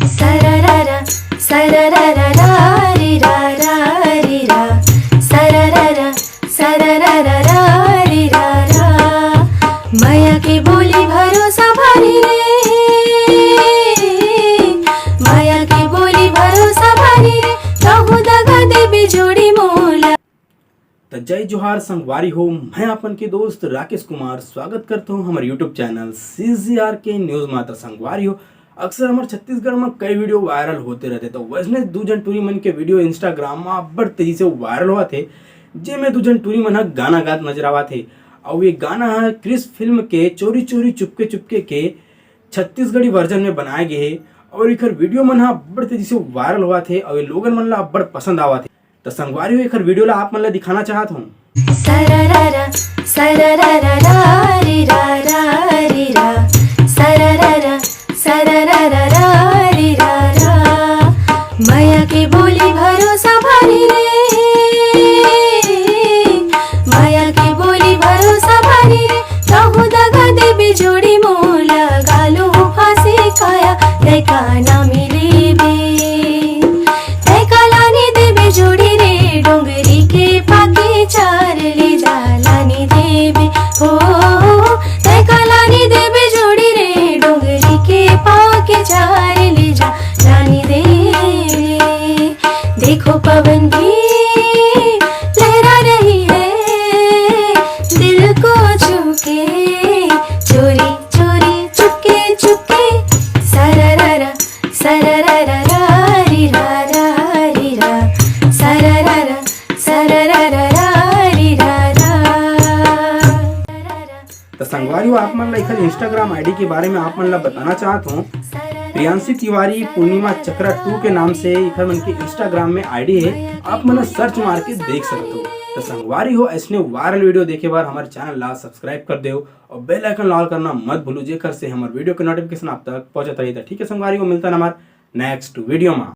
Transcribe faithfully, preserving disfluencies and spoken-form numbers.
Sararara, sararara, ri ra ra, ri ra. Sararara, sararara, ri ra ra. मया के बोली भरोसा भारी रे, मया के बोली भरोसा भारी रे, कहूँ दगा देबे जोड़ी मोला। त जय जोहार संगवारी हो, मैं अपन के दोस्त राकेश कुमार स्वागत करता हूँ हमारे YouTube चैनल सीजीआर के न्यूज मा। त संगवारी हो, अक्सर हमारे छत्तीसगढ़ में कई वीडियो वायरल होते रहते, तो वैसने दू झन टूरी मन के वीडियो Instagram में अब्बड़ तेजी से वायरल हुआ थे, जेमे दू झन टूरी मन ह गाना गात नजर आवा थे। और ये गाना है क्रिश फिल्म के चोरी चोरी चुपके चुपके के छत्तीसगढ़ी वर्जन में बनाए गए है। और एकर वीडियो मन ह अब्बड़ तेजी से वायरल हुआ थे और ये लोगन मन ला अब्बड़ पसंद आवा थे। तो संगवारी हो, एकर वीडियो ला आप मन ला दिखाना चाहत हूँ। Sararara, sararara, ri ra ra, ri ra. Sararara, sararara, ri ra ra. मया के बोली भरोसा भारी रे, मया के बोली भरोसा भारी रे, कहूँ दगा देबे जोड़ी मोला, गालू फांसी काया, देखा ना मिली बे। तै काला नी देबे जोड़ी रे, डोंगरी के पाके चार ले जा, लानी देबे हो। तै काला नी देबे जोड़ी रे, डोंगरी के पाके चार ले जा, लानी देबे। देखो पवन भी लहरा रही है, दिल को छू के, चोरी चोरी Chupke Chupke. Sararara, sararara, ri ra ra, ri ra. Sararara, sararara, ri ra ra. तो संगवारी हो, आप मन ला एकर Instagram आईडी के बारे में आप मन ला बताना चाहत हूँ। प्रियांशी तिवारी पूर्णिमा चक्रा टू के नाम से एकर मन के Instagram में आईडी है, आप मन सर्च मार के देख सकते हो। तो संगवारी हो, ऐसने वायरल वीडियो देखे बर हमारे चैनल ला सब्सक्राइब कर देव और बेल आइकन लाल करना मत भूलू, जेकर से हमारे वीडियो के नोटिफिकेशन आप तक पहुंचत रही। तो ठीक है संगवारी हो, मिलता है हमारे नेक्स्ट वीडियो में।